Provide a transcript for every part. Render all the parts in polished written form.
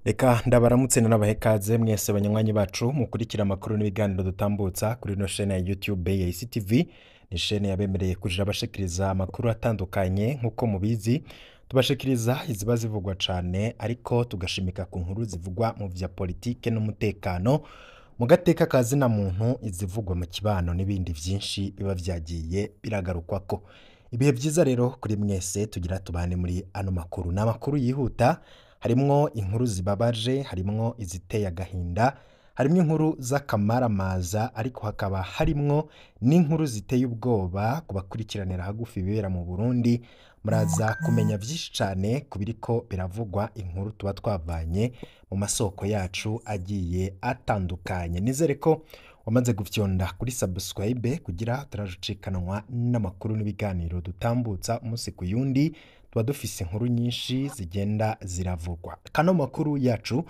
Reka ndabaramutse nanabahe ikaze mwese banywanyi bacu mukurikira amakuru n'ibiganiro dutambutsa kuri ino shene ya YouTube ya ICTV. Ni shene yabemereye kuja abashikiriza amakuru atandukanye. Nk'uko mubizi, tubashikiriza iziba zivugwa cane, ariko tugashimika ku nkuru zivugwa mu vya politike n'umutekano, mu gateka ka zina muntu, izivugwa mu kibano n'ibindi vyinshi biba vyagiye biragarukwako. Ibihe vyiza rero kuri mwese, tugira tubane muri ano makuru. Ni amakuru yihuta, harimwo inkuru zibabaje, harimwo iziteye agahinda, harimwo inkuru z'akamaramaza, ariko hakaba harimwo n'inkuru ziteye ubwoba ku bakurikiranira hagufi ibibera mu Burundi. Muraza kumenya vyinshi cane ku biriko biravugwa, inkuru tuba twavanye mu masoko yacu agiye atandukanye. Nizere ko wamaze gufyonda kuri subscribe kugira utarajucikanwa n'amakuru n'ibiganiro dutambutsa umunsi ku yundi. Tuba dufise inkuru nyinshi zigenda ziravugwa. Kano makuru yacu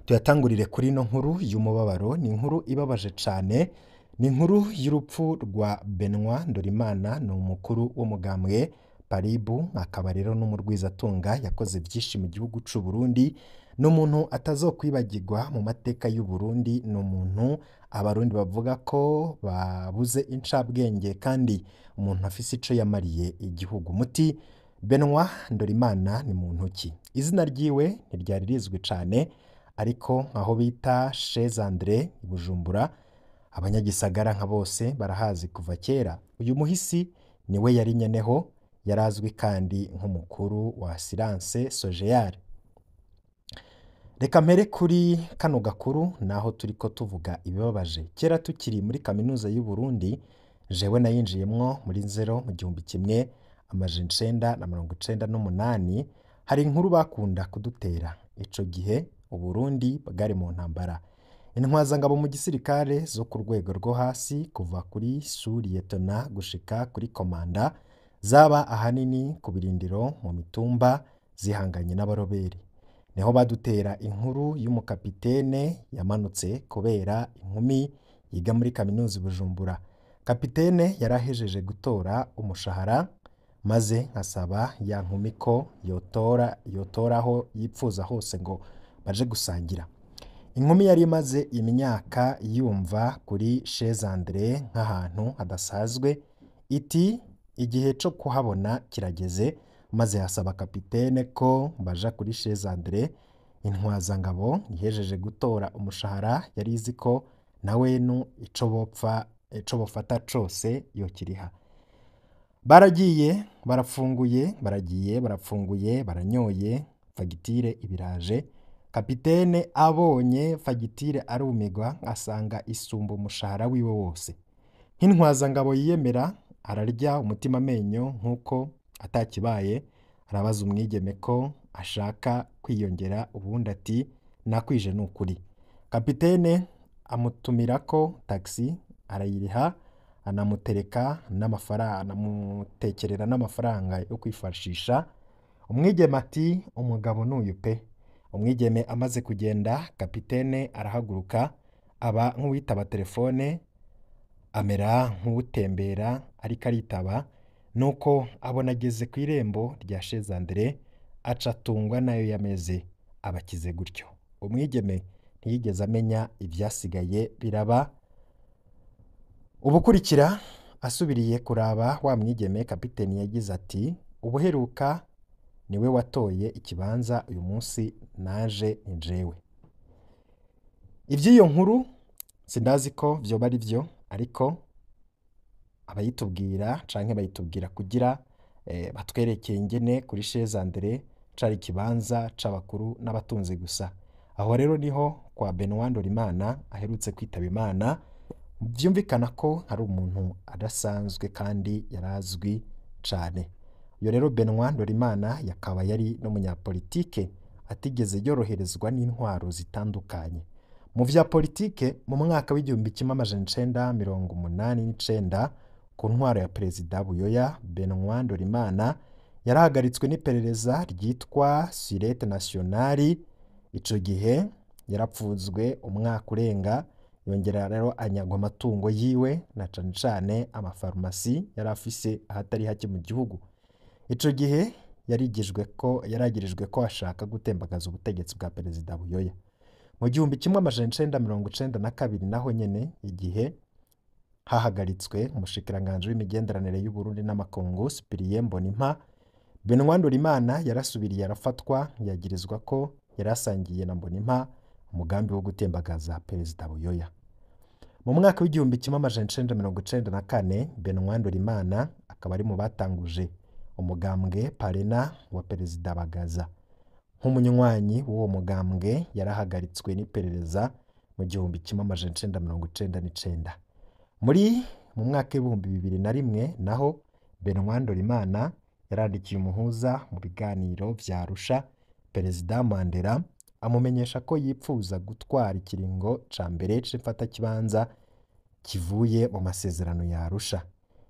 tuyatangurire kuri ino nkuru y'umubabaro. Ni inkuru ibabaje cane, ni inkuru y'urupfu rwa Benoit Ndorimana. Ni umukuru w'umugambwe Paribu, akaba rero n'umurwizatunga yakoze byinshi mu gihugu c'u Burundi. Ni umuntu atazokwibagirwa mu mateka y'u Burundi, ni umuntu Abarundi bavuga ko babuze incabwenge kandi umuntu afise ico yamariye igihugu. Muti Benoit Ndorimana ni muntu ki? Izina ryiwe ntiryari rizwi cane, ariko aho bita Chez Andre i Bujumbura, abanyagisagara nka bose barahazi kuva kera. Uyu muhisi niwe yari nyeneho, yarazwi kandi nk'umukuru wa Assurance Sogeyar. Reka mpere kuri kano gakuru naho turiko tuvuga ibibabaje. Kera tukiri muri kaminuza y'u Burundi, jewe nayinjiyemwo muri nzero mu 1998, hari inkuru bakunda kudutera. Ico gihe Uburundi bwari mu ntambara. Intwazangabo mu gisirikare zo ku rwego rwo hasi, kuva kuri sous-lieutenant gushika kuri komanda, zaba ahanini ku birindiro mu mitumba zihanganye n'abaroberi. Niho badutera inkuru y'umukapitene yamanutse kubera inkumi yiga muri kaminuza i Bujumbura. Kapitene yarahejeje gutora umushahara, maze nkasaba ya nkumi ko yotora yotoraho yipfuza hose ngo baje gusangira. Inkumi yari imaze imyaka yumva kuri Chez Andre nk'ahantu hadasazwe, iti igihe co kuhabona kirageze, maze hasaba kapitene ko baja kuri Chez Andre. Intwazangabo ihejeje gutora umushahara yari izi ko nawenu ico bopfa ico bofata cose yokiriha. Baragiye barapfunguye, baragiye barapfunguye, baranyoye, fagitire ibiraje. Kapitene abonye fagitire arumigwa, asanga isumba umushahara wiwe wose. Nk'intwazangabo yiyemera, ararya umutima amenyo nk'uko atakibaye, arabaza umwigeme ko ashaka kwiyongera, ubundi ati nakwije ni ukuri. Kapitene amutumirako taxi arayiriha, anamutereka n'amafaranga, anamutekerera n'amafaranga yo kwifashisha. Umwigeme ati umugabo n'uyu pe. Umwigeme amaze kugenda, kapitene arahaguruka, aba nk'uwitaba telefone, amera nk'uwutembera ariko aritaba, nuko abona ageze ku irembo rya Chez Andre, aca atungwa nayo yameze, abakize gutyo. Umwigeme ntiyigeze amenya ivyasigaye biraba. Ubukurikira asubiriye kuraba wa mwigeme, kapiteni yagize ati ubuheruka niwe watoye ikibanza, uyu munsi naje ni jewe. Ivy'iyo nkuru sindazi ko vyoba ari vyo, ariko abayitubwira canke bayitubwira kugira batwerekeye ingene kuri Chez Andre cari ikibanza c'abakuru n'abatunzi gusa. Aho rero niho kwa Benoit Ndorimana aherutse kwitaba Imana. Vyumvikana ko ari umuntu adasanzwe kandi yarazwi cane. Uyo rero Benoit Ndorimana yakaba yari n'umunyapolitike atigeze yoroherezwa n'intwaro zitandukanye. Mu vya politike, mu mwaka w'1989, ku ntwaro ya Perezida Buyoya, Benoit Ndorimana yarahagaritswe n'iperereza ryitwa Sûreté Nationale. Ico gihe yarapfunzwe umwaka urenga, yongera rero anyagwa amatungo yiwe, na cane cane amafarumasi yari afise ahatari hake mu gihugu. Ico gihe yaragirijwe ko ashaka gutembagaza ubutegetsi bwa Perezida Buyoya. Mu 1992 naho nyene, igihe hahagaritswe umushikiranganji w'imigenderanire y'u Burundi n'amakungu Cyprien Mbonimpa, Benoit Ndorimana yarasubiriye arafatwa, yagirizwa ko yarasangiye na Mbonimpa umugambi wo gutembagaza Perezida Buyoya. Mu mwaka w'1994 Benoit Ndorimana akaba ari mu batanguje umugambwe Parena wa Perezida Bagaza. Nk'umunywanyi w'uwo mugambwe yarahagaritswe n'iperereza mu 1999. Mu mwaka w'2001 naho Benoit Ndorimana yarandikiye umuhuza mu biganiro vya Arusha, Perezida Mandela, amumenyesha ko yipfuza gutwara ikiringo ca mbere c'imfatakibanza kivuye mu masezerano ya Arusha.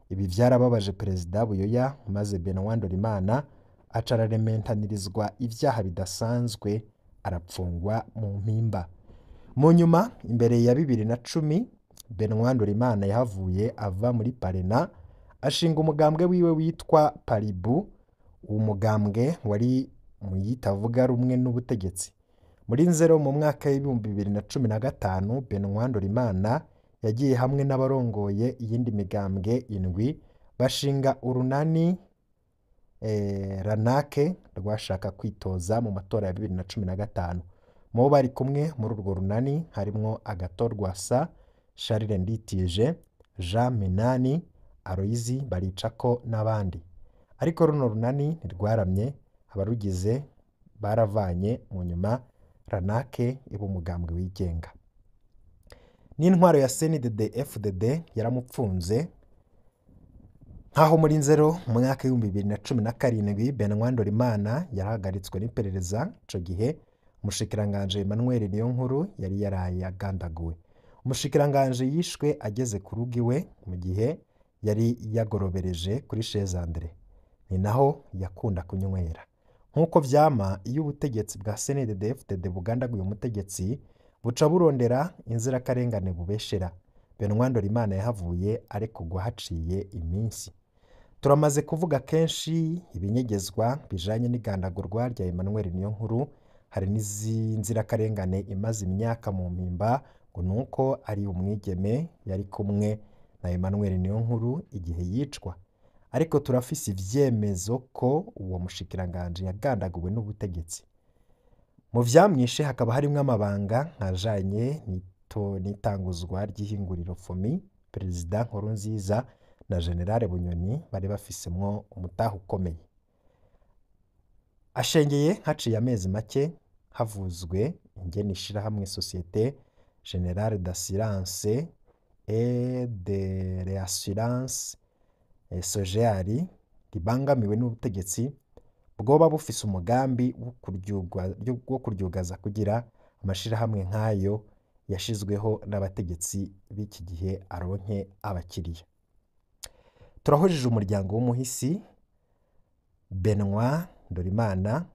Ibi vyarababaje Perezida Buyoya, maze Benoit Ndorimana aca ararementanirizwa ivyaha bidasanzwe, arapfungwa mu mpimba. Mu nyuma, imbere ya 2010, Benoit Ndorimana yahavuye ava muri Parena, ashinga umugambwe wiwe witwa Paribu. Uwo mugambwe wari mu yitavuga rumwe n'ubutegetsi. Muri Nzero mu mwaka w'2015 Benoit Ndorimana yagiye hamwe n'abarongoye iyindi migambwe indwi, bashinga urunani Ranake rwashaka kwitoza mu matora ya 2015. Mu bo bari kumwe muri urwo runani harimwo Agathon Rwasa, Charles Nditije, Jean Minani, Aloyizi Baricako n'abandi. Ariko runo runani ntirwaramye, abarugize baravanye, mu nyuma Ranake iba umugambwe wigenga. N'intwaro ya CNDD FDD yaramupfunze. Nkaho muri Nzero mu mwaka w'2017 Benoit Ndorimana yarahagaritswe n'iperereza. Ico gihe umushikiranganji Emmanuel Niyonkuru yari yaraye agandaguwe. Umushikiranganji yishwe ageze ku rugo iwe mu gihe yari yagorobereje kuri Chez Andre. Ni naho yakunda kunywera. Nk'uko vyama iyo ubutegetsi bwa CNDD FDD bugandaguye umutegetsi, buca burondera inzirakarengane bubeshera. Benoit Ndorimana yahavuye arekurwa haciye iminsi. Turamaze kuvuga kenshi ibinyegezwa bijanye n'igandagurwa rya Emmanuel Niyonkuru. Hari n'inzirakarengane imaze imyaka mu mpimba ngo nuko ari umwigeme yari kumwe na Emmanuel Niyonkuru igihe yicwa. Ariko turafise ivyemezo ko uwo mushikiranganji yagandaguwe n'ubutegetsi. Mu vyamwishe hakaba harimwo amabanga nkajanye n'itanguzwa ry'ihinguriro FOMI, Perezida Nkurunziza na General Bunyoni bari bafisemwo umutahe ukomeye. Ashengeye haciye amezi make havuzwe ingene ishirahamwe Societe Generale d'Assurance et de Réassurance Sogeari ribangamiwe n'ubutegetsi bwoba bufise umugambi wo kuryugaza kugira amashirahamwe nk'ayo yashizweho n'abategetsi b'iki gihe aronke abakiriya. Turahujije umuryango w'umuhisi Benoit Ndorimana.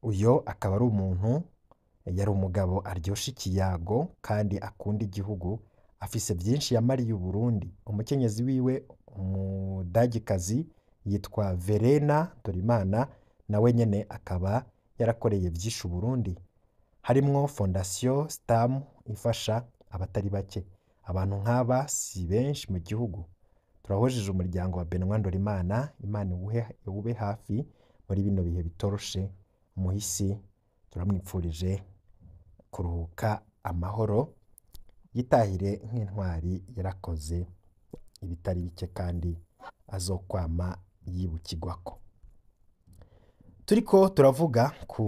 Uyo akaba ari umuntu yari umugabo aryosha ikiyago kandi akunda igihugu, afise byinshi yamariye Uburundi. Umukenyezi wiwe umudagikazi yitwa Verena Ndorimana, nawe nyene akaba yarakoreye byinshi Uburundi, harimwo Fondation Stam ifasha abatari bake. Abantu nk'aba si benshi mu gihugu. Turahojije umuryango wa Benoit Ndorimana, Imana iwube hafi muri bino bihe bitoroshe. Umuhisi turamwipfurije kuruhuka amahoro, yitahire nk'intwari yarakoze ibitari bike kandi azokwama yibukirwako. Turiko turavuga ku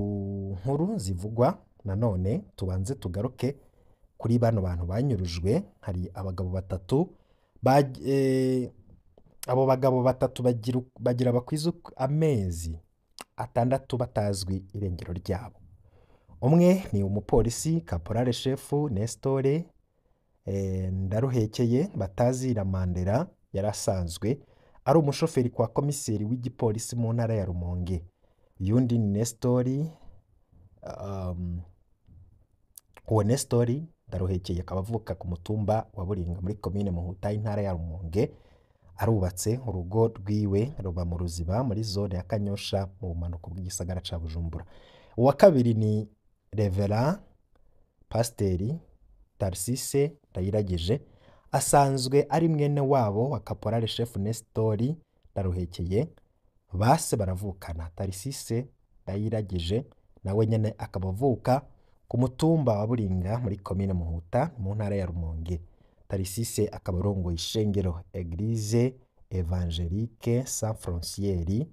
nkuru zivugwa nanone, tubanze tugaruke kuri bano bantu banyurujwe. Hari abagabo batatu abo bagabo batatu bagira bakwiza amezi 6 batazwi irengero ryabo. Umwe ni umupolisi Caporal Chef Nestore Ndaruhekeye batazira Mandela, yarasanzwe ari umushoferi kwa komiseri w'igipolisi mu ntara ya Rumonge. Uyundi ni Nestori, uwo Nestori Ndaruhekeye akaba avuka ku mutumba wa Buringa muri komine Muhuta intara ya Rumonge, Arubatse, urugo rwiwe ruba mu Ruziba muri zone ya Kanyosha mu bumanuko bw'igisagara ca Bujumbura. Uwa kabiri ni Reverend Pasiteri Tarsise Ndayiragije, asanzwe ari mwene wabo wa Caporal Chef Nestori Ndaruhekeye, base baravukana. Tarsise Ndayiragije nawe nyene akaba avuka ku mutumba wa Buringa muri komine Muhuta mu ntara ya Rumonge. Tarsise akaba arongoye ishengero Eglise Evangelique Sans Frontiere.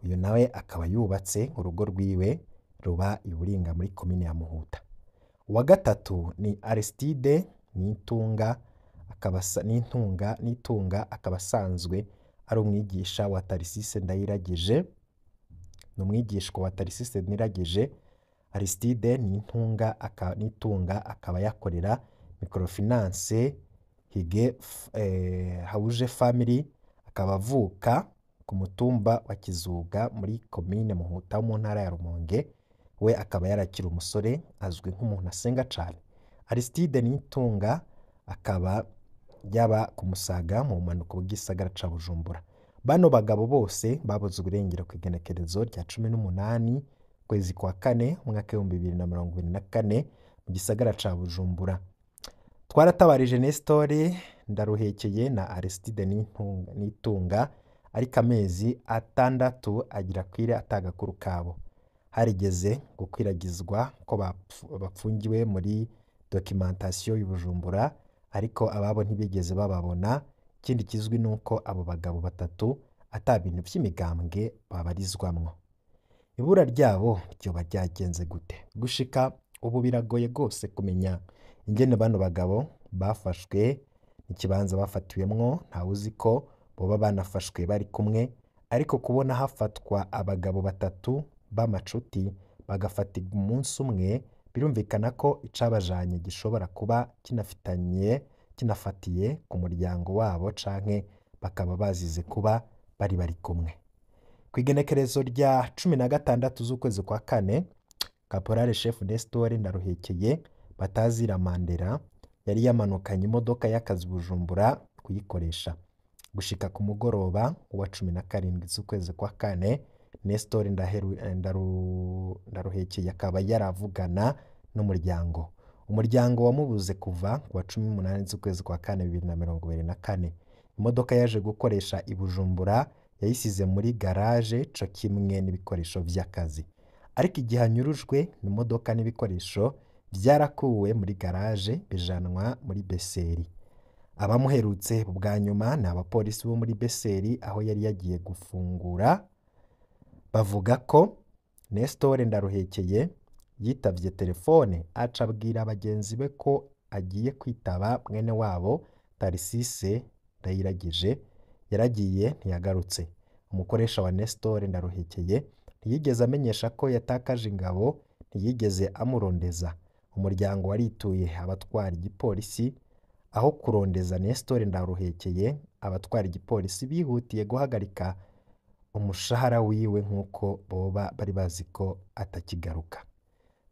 Uyu nawe akaba yubatse, urugo rwiwe ruba i Buringa muri komine ya Muhuta. Uwa gatatu ni Aristide Nitunga, akaba Nitunga akaba asanzwe ari umwigisha wa Tarsise Ndayiragije, ni umwigishwa wa Tarsise Ndayiragije. Aristide Nitunga akaba yakorera microfinance Hige Hawuje Family, akaba avuka ku mutumba wa Kizuga muri komine Muhuta mu ntara ya Rumonge. We akaba yarakiri umusore, azwi nk'umuntu asenga cane. Aristide Nitunga akaba yaba ku Musaga mu bumanuko bw'igisagara ca Bujumbura. Bano bagabo bose babuze uburengero ku igenekerezo rya 18 kwezi kwa kane umwaka 2024 mu gisagara ca Bujumbura. Twaratabarije Nestori Ndaruhekeye na Aristide Nitunga, ariko amezi 6 agira kwire atagakuru kabo. Harigeze gukwiragizwa ko bapfungiwe muri documentation y'Ubujumbura, ariko ababo ntibigeze bababona. Ikindi kizwi nuko abo bagabo batatu ata bintu vy'imigambwe babarizwamwo. Ibura ryabo ryoba ryagenze gute? Gushika ubu biragoye gose kumenya ingene bano bagabo bafashwe, ikibanza bafatiwemwo ntawuzi ko boba banafashwe bari kumwe, ariko kubona hafatwa abagabo batatu b'amacuti bagafatirwa umunsi umwe, birumvikana ko icabajanye gishobora kuba kinafatiye ku muryango wabo canke bakaba bazize kuba bari kumwe. Kw'igenekerezo rya 16 z'ukwezi kwa kane, Caporal Chef Nestor Ndaruhekeye batazira Mandela yari yamanukanye imodoka y'akazi Bujumbura kuyikoresha. Gushika ku mugoroba wa 17 z'ukwezi kwa kane, Nestor Ndaruhekeye akaba yaravugana n'umuryango. Umuryango wamubuze kuva ku wa 18 z'ukwezi kwa kane 2024. Imodoka yaje gukoresha i Bujumbura yayisize muri garage co kimwe n'ibikoresho vy'akazi. Ariko igihe anyurujwe, imodoka n'ibikoresho vyarakuwe muri garage bijanwa muri Beseri. Abamuherutse bwa nyuma ni abapolisi bo muri Beseri aho yari yagiye gufungura. Bavuga ko Nestor Ndaruhekeye yitavye telefone aca abwira bagenzi be ko agiye kwitaba mwene wabo Tarsise Ndayiragije. Yaragiye ntiyagarutse. Umukoresha wa Nestor Ndaruhekeye ntiyigeze amenyesha ko yatakaje ingabo, ntiyigeze amurondeza. Umuryango warituye abatwara igipolisi. Aho kurondeza Nestor Ndaruhekeye, abatwara igipolisi bihutiye guhagarika umushahara wiwe nk'uko boba bari bazi ko atakigaruka.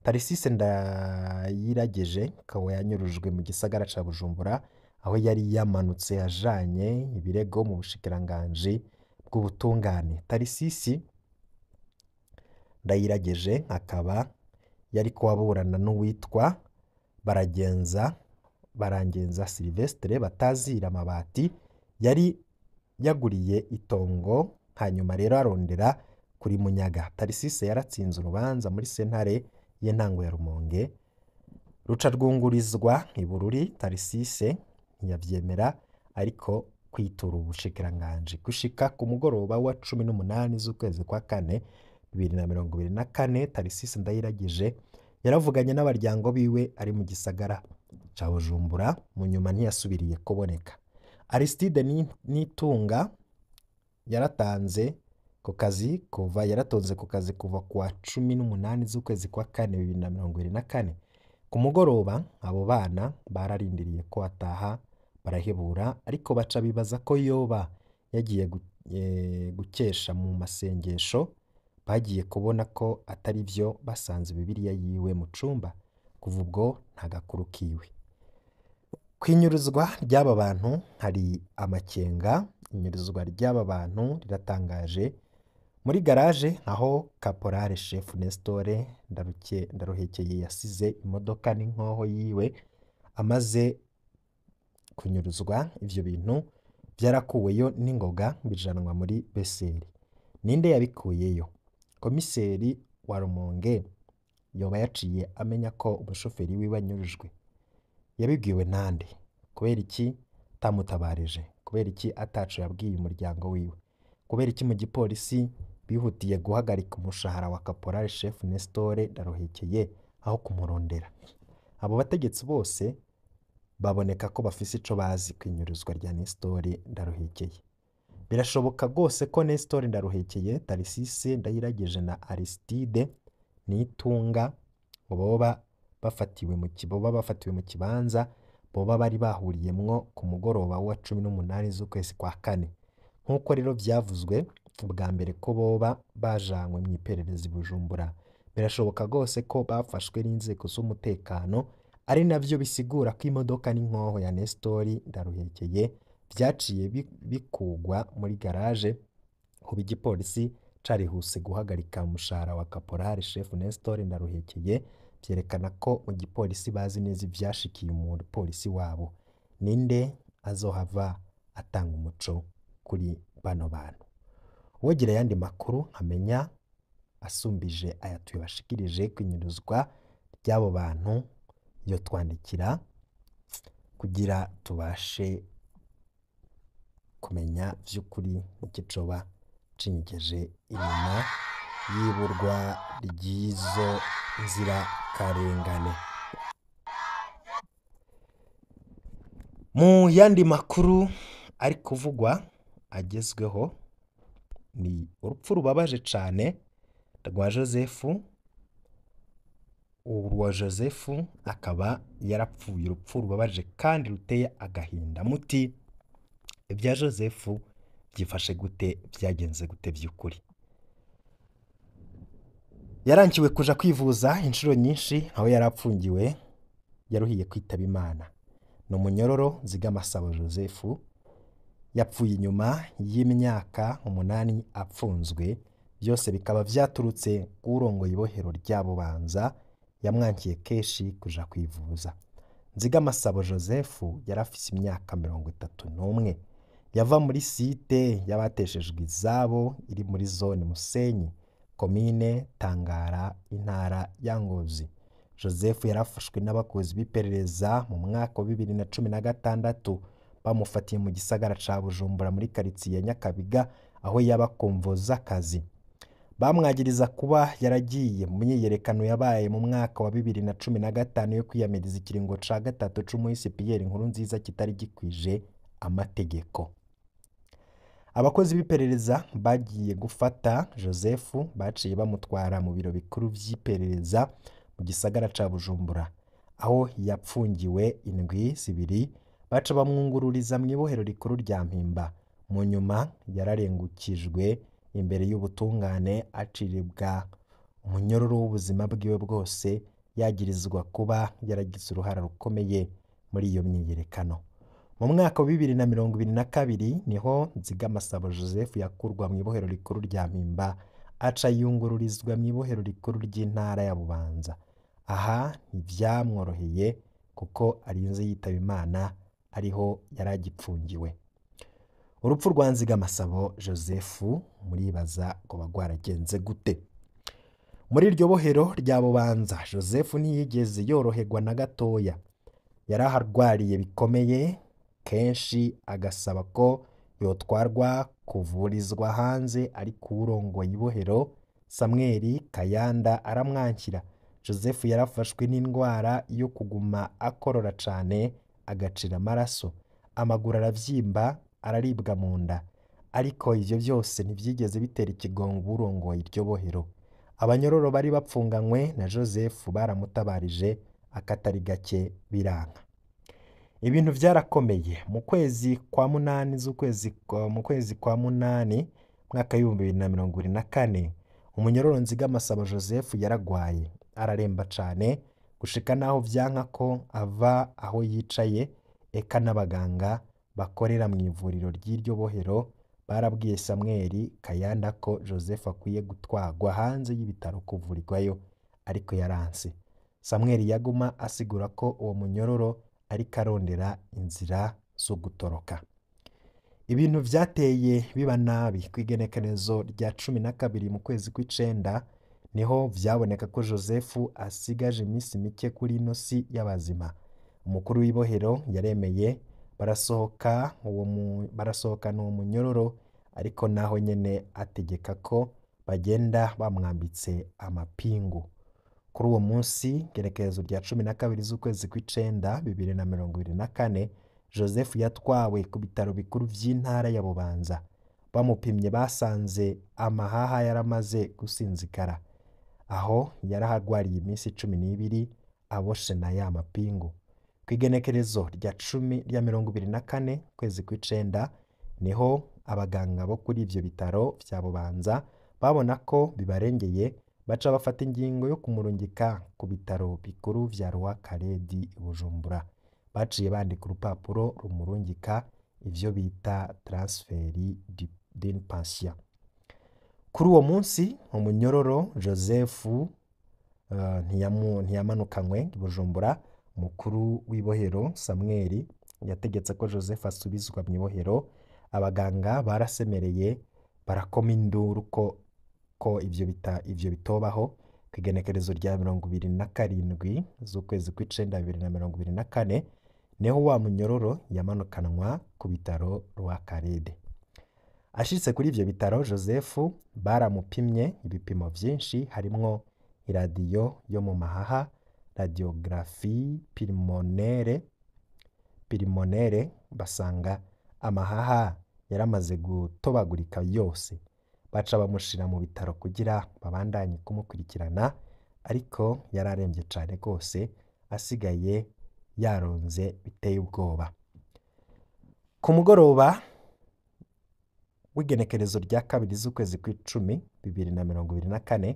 Tarsise Ndayiragije akaba yanyurujwe mu gisagara ca Bujumbura aho yari yamanutse ajanye ibirego mu bushikiranganji bw'ubutungane. Tarsisi Ndayiragije akaba yari kubaburana n'uwitwa Barangenza Silvestre batazira amabati yari yaguriye itongo, hanyuma rero arondera kuri Munyaga. Tarsise yaratsinze urubanza muri sentare y'intango ya Rumonge, ruca rwungurizwa i Bururi. Tarsise ntiyavyemera ariko kwitura ubushikiranganji. Gushika ku mugoroba wa 18 z'ukwezi kwa kane 2024, Tarsise Ndayiragije yaravuganye n'abaryango biwe ari mu gisagara ca Bujumbura, mu nyuma ntiyasubiriye kuboneka. Aristide Nitunga yaratanze ku kazi kuva yaratonze ku kazi kuva kuwa 18 z'ukwezi kwa kane 2024. Ku mugoroba abo bana bararindiriye ko ataha barahebura, ariko baca bibaza ko yoba yagiye gukesha mu masengesho. Bagiye kubona ko atari vyo, basanze Bibiliya yiwe mu cumba. Kuva ubwo nta gakuru kiwe. Kwinyuruzwa ry'aba bantu hari amakenga, inyuruzwa ry'aba bantu riratangaje. Muri garage aho Caporal Chef Nestor Ndaruhekeye yasize imodoka n'inkoho yiwe amaze kunyuruzwa, ivyo bintu byarakuweyo n'ingoga bijanwa muri Beseri. Ninde yabikuyeyo? Komiseri wa Rumonge yoba yaciye amenya ko umushoferi wiwe anyurujwe? Yabibwiwe nande? Kubera iki atamutabarije? Kubera iki ataco yabwiye umuryango wiwe? Kubera iki mu gipolisi bihutiye guhagarika umushahara wa Caporal Chef Nestor Ndaruhekeye aho kumurondera? Abo bategetsi bose baboneka ko bafise ico bazi kwinyuruzwa rya Nestor Ndaruhekeye. Birashoboka rwose ko Nestor Ndaruhekeye, Tarisise Ndayiragije na Aristide Nitunga boba bafatiwe mu boba bafatiwe mu kibanza boba bari bahuriyemwo ku mugoroba wa 18 z'ukwezi kwa kane. Nk'uko rero vyavuzwe bwa mbere ko boba bajanywe mu iperereza i Bujumbura, birashoboka rwose ko bafashwe n'inzego z'umutekano, ari navyo bisigura ko imodoka n'inkoho ya Nestor Ndaruhekeye vyaciye bikugwa muri garage. Kuba igipolisi carihuse guhagarika umushahara wa Caporal Chef Nestor Ndaruhekeye vyerekana ko mu gipolisi bazi neza ivyashikiye umupolisi wabo. Ninde azohava atanga umuco kuri bano bantu? Uwogira ayandi makuru amenya asumbije aya tuyabashikirije kwinyuruzwa ry'abo bantu, yotwandikira kugira tubashe kumenya vy'ukuri ikicoba cinyegeje inyuma y'iburwa ry'izo nzirakarengane. Mu yandi makuru ari kuvugwa agezweho ni urupfu rubabaje cane rwa Joseph. Urwa Joseph akaba yarapfuye urupfu rubabaje kandi ruteye agahinda. Muti ibya Joseph byifashe gute, byagenze gute vy'ukuri? Yarankiwe kuja kwivuza inshuro nyinshi aho yarapfungiwe, yaruhiye kwitaba Imana. Ni umunyororo Nzigamasabo Joseph yapfuye inyuma y'imyaka 8 apfunzwe, byose bikaba vyaturutse k'urongoye ibohero rya Bubanza yamwankiye kenshi kuja kwivuza. Nzigamasabo Joseph yarafise imyaka 31, yava muri site y'abateshejwe izabo iri muri zone Musenyi, komine Tangara, intara ya Ngozi. Joseph yarafashwe n'abakozi b'iperereza mu mwaka wa 2016, bamufatiye mu gisagara ca Bujumbura muri karitsiye ya Nyakabiga aho yaba kumvo z'akazi. Bamwagiriza kuba yaragiye mu myiyerekano yabaye mu mwaka wa 2015 yo kwiyamiriza ikiringo ca gatatu c'umuhisi Pierre Nkurunziza kitari gikwije amategeko. Abakozi b'iperereza bagiye gufata Joseph baciye bamutwara mu biro bikuru vy'iperereza mu gisagara ca Bujumbura aho yapfungiwe indwi zibiri, baca bamwungururiza mu ibohero rikuru rya Mpimba. Mu nyuma yararengukijwe imbere y'ubutungane aciribwa umunyororo w'ubuzima bwiwe bwose, yagirizwa kuba yaragize uruhara rukomeye muri iyo myiyerekano. Mu mwaka wa 2022 niho Nzigamasabo Joseph yakurwa mu ibohero rikuru rya Mpimba aca yungururizwa mu ibohero rikuru ry'intara ya Bubanza. Aha ntivyamworoheye kuko arinze yitaba Imana ariho yaragipfungiwe. Urupfu rwa Nzigamasabo Joseph muribaza ngo rwaragenze gute? Muri iryo bohero rya Bubanza Joseph ntiyigeze yoroherwa na gatoya, yaraharwariye bikomeye, kenshi agasaba ko yotwarwa kuvurizwa hanze, ariko uwurongoye ibohero Samuel Kayanda aramwankira. Joseph yarafashwe n'indwara yo kuguma akorora cane, agacira amaraso, amaguru aravyimba, araribwa mu nda, ariko ivyo vyose ntivyigeze bitera ikigongo uwurongoye iryo bohero. Abanyororo bari bapfunganywe na Joseph baramutabarije akatari gake biranka. Ibintu vyarakomeye. Mu kwezi kwa munani z'ukwezi mu kwezi kwa munani mwaka 2024 umunyororo Nzigamasabo Joseph yaragwaye araremba cane gushika naho vyanka ko ava aho yicaye. Eka n'abaganga bakorera mu ivuriro ry'iryo bohero barabwiye Samweli Kayanda ko Joseph akwiye gutwarwa hanze y'ibitaro kuvurirwayo, ariko yaranse. Samweli yaguma asigura ko uwo munyororo ariko arondera inzira zo gutoroka. Ibintu vyateye biba nabi kw'igenekerezo rya 12 mu kwezi kw'icenda, niho vyaboneka ko Joseph asigaje iminsi mike kuri ino si y'abazima. Umukuru w'ibohero yaremeye barasohokana uwo munyororo, ariko naho nyene ategeka ko bagenda bamwambitse amapingu. Kuri uwo munsi, igenekerezo rya 12 z'ukwezi kw'icenda 2024, Joseph yatwawe ku bitaro bikuru vy'intara ya Bubanza. Bamupimye basanze amahaha yaramaze gusinzikara. Aho yarahagwariye iminsi 12 aboshe na ya mapingu. Kw'igenekerezo rya 24 kwezi kw'icenda, niho abaganga bo kuri ivyo bitaro vya Bubanza babona ko bibarengeye, baca bafata ingingo yo kumurungika ku bitaro bikuru vya Rwakaredi i Bujumbura. Baciye bandika urupapuro rumurungika, ivyo bita transfert d'une patient. Kuri uwo munsi umunyororo Joseph ntiyamanukanywe i Bujumbura. Umukuru w'ibohero Samweli yategetse ko Joseph asubizwa mu ibohero. Abaganga barasemereye barakoma induru ko ivyo bitobaho. Kw'igenekerezo rya 27 z'ukwezi kw'icenda 2024, niho wa munyororo yamanukanwa ku bitaro Rwakarede. Ashitse kuri ivyo bitaro, Joseph baramupimye ibipimo vyinshi, harimwo iradiyo yo mu mahaha, radiographie pulmonaire, basanga amahaha yaramaze gutobagurika yose. Baca bamushira mu bitaro kugira babandanye kumukurikirana, ariko yararemvye cane gose, asigaye yaronze biteye ubwoba. Ku mugoroba w'igenekerezo rya 2 z'ukwezi kw'icumi 2024,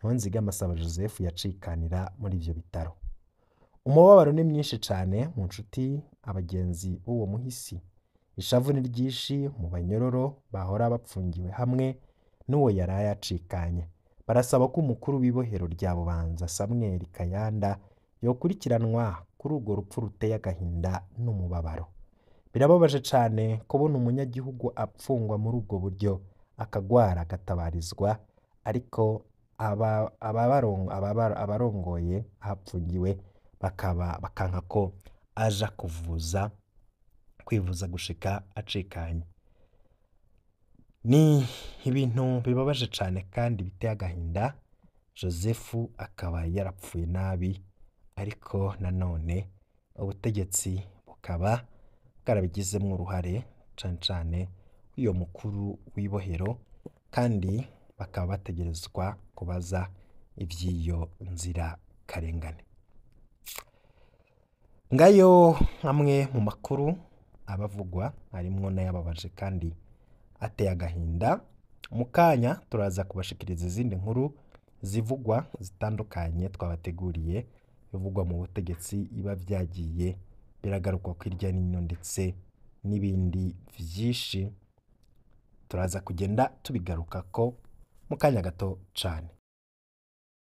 niho Nzigamasabo Joseph yacikanira muri ivyo bitaro. Umubabaro ni mwinshi cane mu nshuti, abagenzi b'uwo muhisi. Ishavu ni ryinshi mu banyororo bahora bapfungiwe hamwe n'uwo yaraye acikanye. Barasaba ko umukuru w'ibohero rya Bubanza Samweli Kayanda yokurikiranwa kuri urwo rupfu ruteye agahinda n'umubabaro. Birababaje cane kubona umunyagihugu apfungwa muri ubwo buryo, akagwara agatabarizwa, ariko abarongoye ahapfungiwe bakaba bakanka ko aja kwivuza gushika acikanye. Ni ibintu bibabaje cane kandi biteye agahinda. Joseph akaba yarapfuye nabi, ariko nanone ubutegetsi bukaba bwarabigizemwo uruhare, cane cane uyo mukuru w'ibohero, kandi bakaba bategerezwa kubaza ivy'iyo nzira karengane. Ngayo amwe mu makuru abavugwa, harimwo n'ayababaje kandi ateye agahinda. Mu kanya turaza kubashikiriza izindi nkuru zivugwa zitandukanye twabateguriye, bivugwa mu butegetsi iba vyagiye biragarukwa hirya n'ino, ndetse n'ibindi vyinshi turaza kugenda tubigarukako mu kanya gato cane.